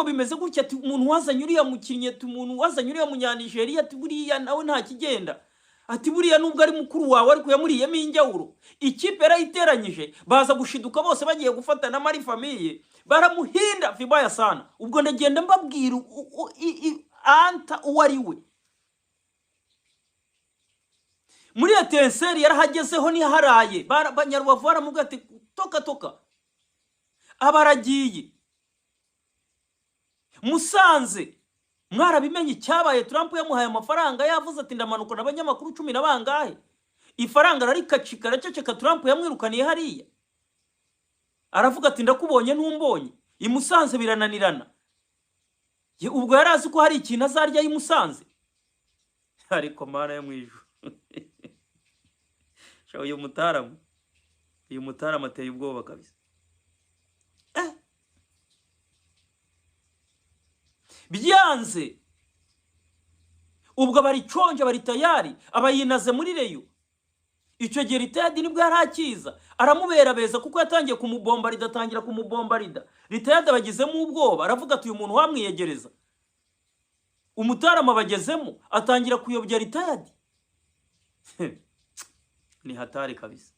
Bimeze gutya, ati umuntu wazanye uriya mukinnyi, ati umuntu wazanye uriya munyanigeriya, ati buriya nawe nta kigenda, ati buriya nubwo ari mukuru wawe ariko yamuriyemo injyawuro. Ikipe yarayiteranyije, baza gushiduka bose bagiye gufatana muri famille, baramuhinda vibaya sana. Ubwo ndagenda mbabwira Anta uwo ari we. Muri Etincelles yarahagezeho, ntiharaye. Abanyarubavu baramubwira ati toka toka, abaragiye. Musanze mwarabimenye icyabaye, Trump yamuhaye amafaranga, yavuze ati ndamanukana abanyamakuru 10 na bangahe, ifaranga ararikacika, araceceka. Trump yamwirukaniye hariya, aravuga ati ndakubonye ntumbonye. I Musanze birananirana. Ubwo yari azi ko hari ikintu azarya i Musanze, ariko Mana yo mu ijuru. Sha, uyu mutaramu ateye ubwoba kabisa. Byanze ubwo bariconje, bari tayari, abayinaze muri Rayon. Icyo gihe retired nibwo yari akiza, aramuberabeza kuko yatangiye kumubombarida, atangira kumubombarida. Retired abagizemo ubwoba, aravuga ati uyu muntu wamwiyegereza. Umutarama abagezemo, atangira kuyobya retired. Ni hatari kabisa.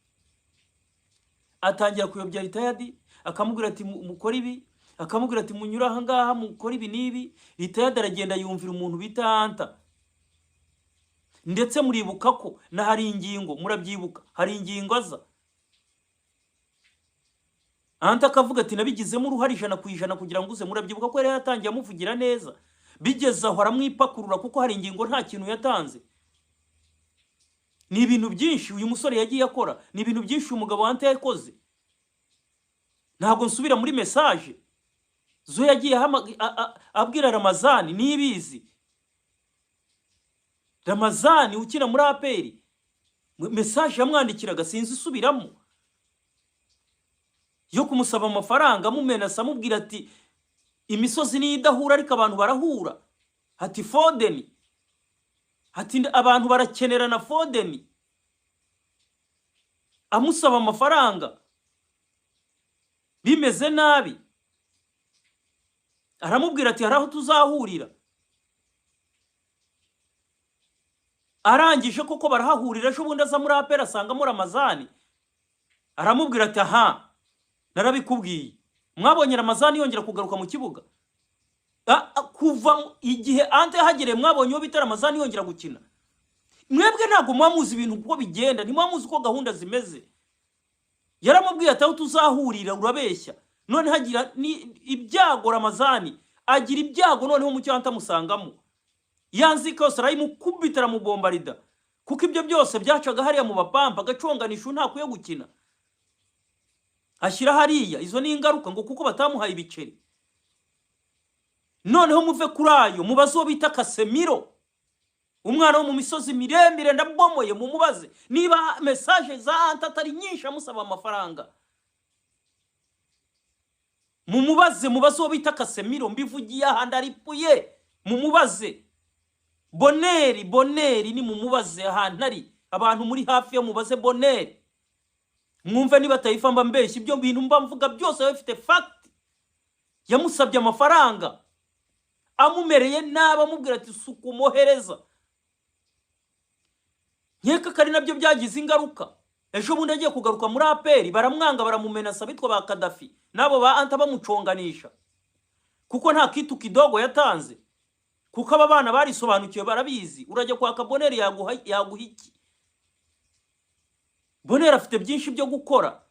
Atangira kuyobya retired, akamubwira ati mukore ibi, akamubwira ati munyure aha ngaha, mukore ibi n'ibi. Retired aragenda yumvira umuntu bita Anta. Ndetse muribuka ko na hari ingingo, murabyibuka, hari ingingo aza Anta akavuga ati nabigizemo uruhare 100% kugira ngo uze. Murabyibuka ko yari yaratangiye amuvugira neza, bigeze aho aramwipakurura, kuko hari ingingo nta kintu yatanze. Ni ibintu byinshi uyu musore yagiye akora, ni ibintu byinshi uyu mugabo Anta yakoze. Ntabwo nsubira muri message zo yagiye abwira Ramazani. Nibizi Ramazani ukina muri APR, message yamwandikiraga sinzi isubiramo, yo kumusaba amafaranga, amumenasa, amubwira ati imisozi niyo idahura ariko abantu barahura, ati Fodeni, ati abantu barakenerana Fodeni, amusaba amafaranga bimeze nabi. Aramubwira ati hari aho tuzahurira. Arangije koko barahahurira. Ejo bundi aza muri APR asangamo Ramazani, aramubwira ati aha narabikubwiye. Mwabonye Ramazani yongera kugaruka mu kibuga? Kuva igihe Ante yahagereye, mwabonye uwo bita Ramazani yongera gukina? Mwebwe ntabwo muba muzi ibintu uko bigenda, ntimuba muzi uko gahunda zimeze. Yaramubwiye ati aho tuzahurira urabeshya. None hagira ni ibyago, Ramazani agira ibyago, noneho mucyo Ante amusangamo, yanzika yose arayimukubita, aramubombarida, kuko ibyo byose byacaga hariya mu bapampa, agaconganisha ntakwiye gukina ashyira hariya. Izo ni ingaruka ngo kuko batamuhaye ibiceri. Noneho muve kuri ayo, mubaze uwo bita Casemiro, umwana wo mu misozi miremire ndabomoye. Mumubaze niba message za Anta atari nyinshi amusaba amafaranga. Mumubaze, mubaze uwo bita Casemiro, mbivugiye aha ndaripuye. Mumubaze Boneri, Boneri ni mumubaze ahantu ari. Abantu muri hafi yo mubaze Boneri, mwumve niba Tayifa mba mbeshya. Ibyo bintu mba mvuga byose biba bifite fact. Yamusabye amafaranga amumereye nabi, amubwira ati suka umuhereza. Nkeka ko ari nabyo byagize ingaruka. Ejo bundi agiye kugaruka muri APR baramwanga, baramumenasa, bitwa ba Kadafi n'abo ba Anta bamuconganisha, kuko nta kitu kidogo yatanze. Kuko aba bana barisobanukiwe, barabizi. Urajya kwaka Boneri, yaguha iki? Boneri afite byinshi byo gukora,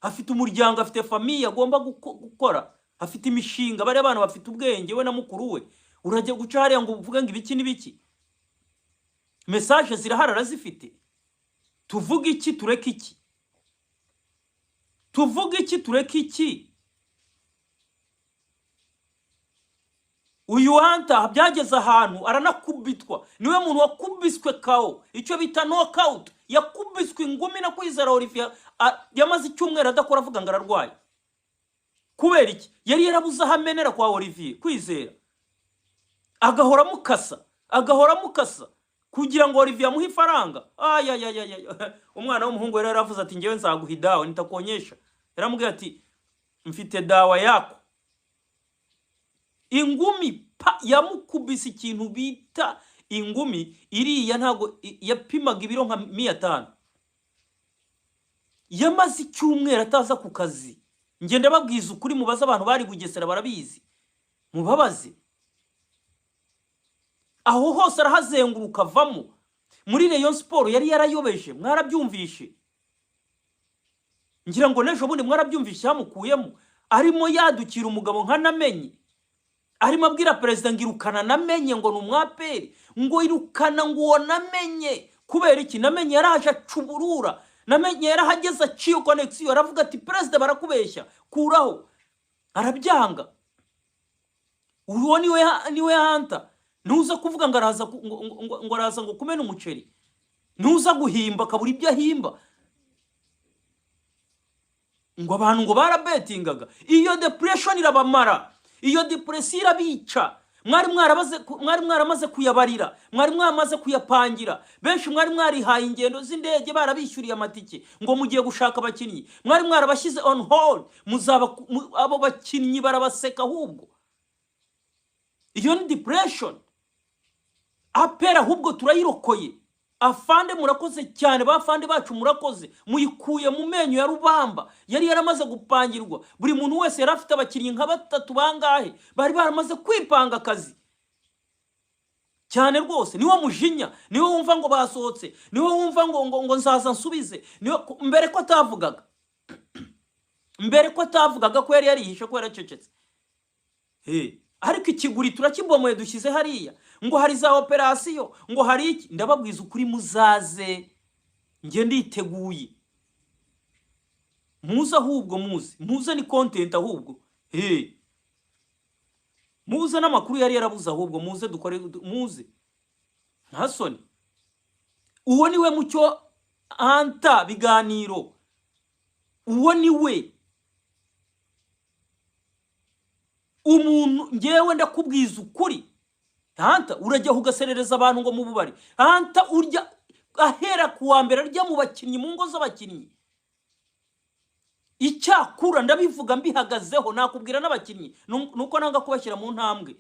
afite umuryango, afite famille agomba gukora, afite imishinga. Bariya bana bafite ubwenge, we na mukuru we. Urajya guca hariya ngo uvuge ngo ibiki n'ibiki? Message zirahari, arazifite. Tuvuge iki, tureke iki? Tuvuge iki, tureke iki? Uyu Anta byageze ahantu aranakubitwa, niwe muntu wakubiswe KO, icyo bita knockout. Yakubiswe ingumi na Kwizera Olivier, yamaze icyumweru adakora, avuga ngo ararwaye. Kubera iki? Yari yarabuze aho amenera kwa Olivier Kwizera, agahora amukasa, agahora amukasa kugira ngo Olivier amuhe ifaranga. Ayayayaya, umwana w'umuhungu yari yaravuze ati ngewe nzaguha idawa, nitakonyesha. Yaramubwiye ati mfite dawa yako. Ingumi pa, yamukubise ikintu bita ingumi iriya, ntabwo yapimaga ibiro nka 500. Yamaze icyumweru ataza ku kazi. Ngenda babwiza ukuri, mubaze abantu bari Bugesera barabizi, mubabaze. Aho hose arahazenguruka avamo. Muri Rayon Sport yari yarayobeje, mwarabyumvishe, ngira ngo n'ejo bundi mwarabyumvishe, yamukuyemo arimo yadukira umugabo nka Namenye, arimo abwira perezida ngo irukana Namenye, ngo ni umwaperi, ngo irukana, ngo uwo Namenye. Kubera iki? Namenye yaraje acuburura, Namenye yarahageze aciye connexion, aravuga ati perezida barakubeshya, kuraho, arabyanga. Uwo niwe Hanta. Ntuza kuvuga ngo araza ngo araza ngo kumena umuceri, ntuza guhimba akabura ibyo ahimba, ngo abantu ngo barabetingaga. Iyo depression irabamara, iyo depression irabica. Mwari mwaramaze kuyabarira, mwari mwamaze kuyapangira. Benshi mwari mwarihaye ingendo z'indege, barabishyuriye amatike ngo mugiye gushaka abakinnyi, mwari mwarabashyize on hold. Muzaba abo bakinnyi barabaseka ahubwo. Iyo ni depression. APR ahubwo turayirokoye. Afande murakoze cyane, bafande bacu murakoze, muyikuye mu menyo ya rubamba yari yaramaze gupangirwa. Buri muntu wese yari afite abakinnyi nka batatu, bangahe bari baramaze kwipanga akazi cyane rwose. Niwo mujinya, niwo wumva ngo basohotse, niwo wumva ngo nzaza nsubize. Niwo mbere ko atavugaga, ko yari yarihishe, ko yaracecetse. Ariko ikiguri turakibomoye, dushyize hariya ngo hari za operasiyo, ngo hari iki. Ndababwiza ukuri, muzaze, njye nditeguye. Muze ahubwo, muze, muze ni content ahubwo. Muze n'amakuru yari yarabuze ahubwo, muze dukore, muze, nta soni. Uwo niwe Mucyo Anta Biganiro, uwo niwe umuntu. Ngewe ndakubwiza ukuri, Hanta urajya ugaserereza abantu ngo mu bubari. Hanta urya ahera ku wa mbere arya mu bakinnyi, mu ngo z'abakinnyi. Icyakura ndabivuga mbihagazeho, nakubwira n'abakinnyi nuko nanga kubashyira mu ntambwe.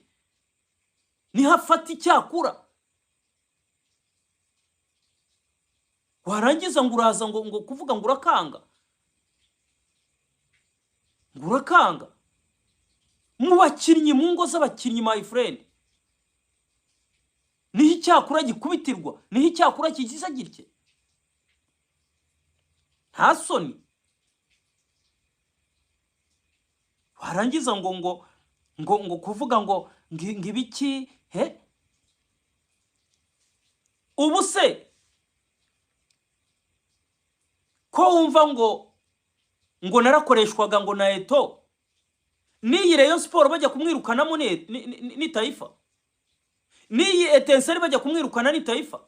Niho afata icyakura, warangiza ngo uraza ngo kuvuga ngo urakanga, ngo urakanga mu bakinnyi, mu ngo z'abakinnyi. My friend, niho icyakura gikubitirwa, niho icyakura kigize gitye, nta soni. Warangiza ngo ngo ngo ngo kuvuga ngo ngo ibiki he. Ubu se ko wumva ngo narakoreshwaga ngo na Eto n'iyi Rayon Sport bajya kumwirukanamo ni Taifa, n'iyi Etincelles bajya kumwirukana ni Taifa,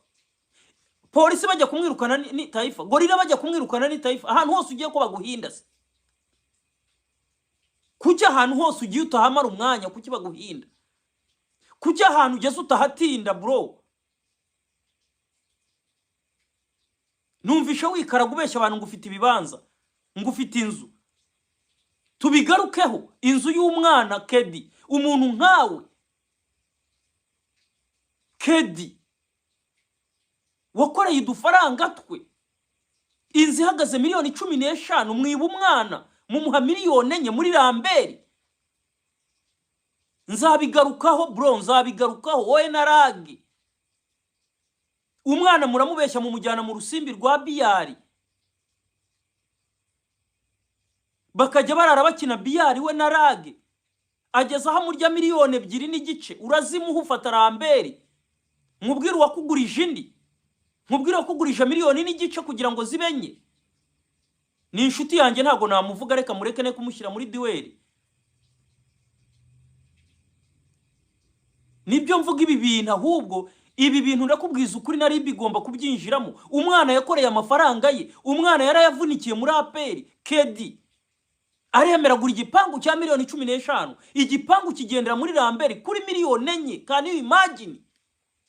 Polisi bajya kumwirukana ni Taifa, Gorilla bajya kumwirukana ni Taifa. Ahantu hose ugiye ko baguhinda se? Kuki ahantu hose ugiye utahamara umwanya? Kuki baguhinda? Kuki ahantu ugeze utahatinda bro? Numvishe wikaraga ubeshya abantu ngo ufite ibibanza, ngo ufite inzu. Tubigarukeho, inzu y'umwana Kedi, umuntu nkawe Kedi wakoreye udufaranga twe, inzu ihagaze miliyoni 15, mwiba umwana mumuha miliyoni 4 muri Ramberi. Nzabigarukaho bro, nzabigarukaho wowe na Ragi. Umwana muramubeshya mumujyana mu rusimbi rwa biyari, bakajya barara bakina biyari we na Rage, ageze aho amurya miliyoni 2.5. Urazimuha ufata Ramberi, nkubwire uwakugurije indi, nkubwire uwakugurije miliyoni n'igice kugira ngo zibe enye. Ni inshuti yanjye ntabwo namuvuga, reka mureke ne kumushyira muri duel. Nibyo mvuga ibi bintu, ahubwo ibi bintu ndakubwiza ukuri nari bigomba kubyinjiramo. Umwana yakoreye amafaranga ye, umwana yarayavunikiye muri APR. Kedi aremera agura igipangu cya miliyoni 15, igipangu kigendera muri Ramberi kuri miliyoni 4. Can you imagine?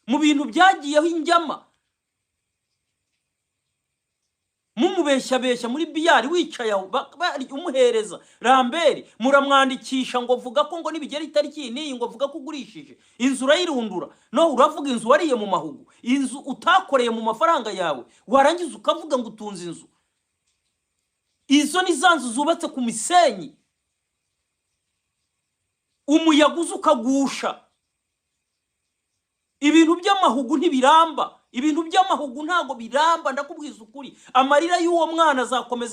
Mu bintu byagiyeho injyama. Mumubeshyabeshya muri biyari, wicaye aho, umuhereza ramberi, muramwandikisha ngo vuga ko ngo nibigera itariki iyi n'iyi, ngo vuga ko ugurishije inzu, urayirundura. No uravuga inzu wariye mu mahugu, inzu utakoreye mu mafaranga yawe, warangiza ukavuga ngo utunze inzu. Izo ni za nzu zubatse ku misenyi, umuyaga uza ukagusha. Ibintu by'amahugu ntibiramba, ibintu by'amahugu ntabwo biramba. Ndakubwiza ukuri, amarira y'uwo mwana azakomeza.